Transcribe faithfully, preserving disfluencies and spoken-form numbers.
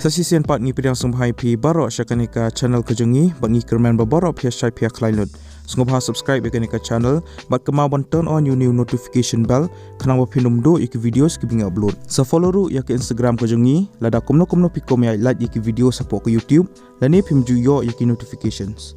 Sa shisien pat ngi pdiang sngewbha ïa phi baroh sha kane ka channel ka jong ngi, bad ngi kyrmen ba baroh phi ïa shait phi ïa khlaiñ lut. Sngewbha subscribe ïa kane ka channel, bad kynmaw ban turn on ïa une u notification bell, khnang ba phin ym duh ïa ki videos kiba ngi upload. Sa follow ruh ïa ka Instagram ka jong ngi, lada kumno kumno phi kwah ban ïa like ïa ki videos hapoh ka YouTube, lane phim ju ïoh ïa ki notifications.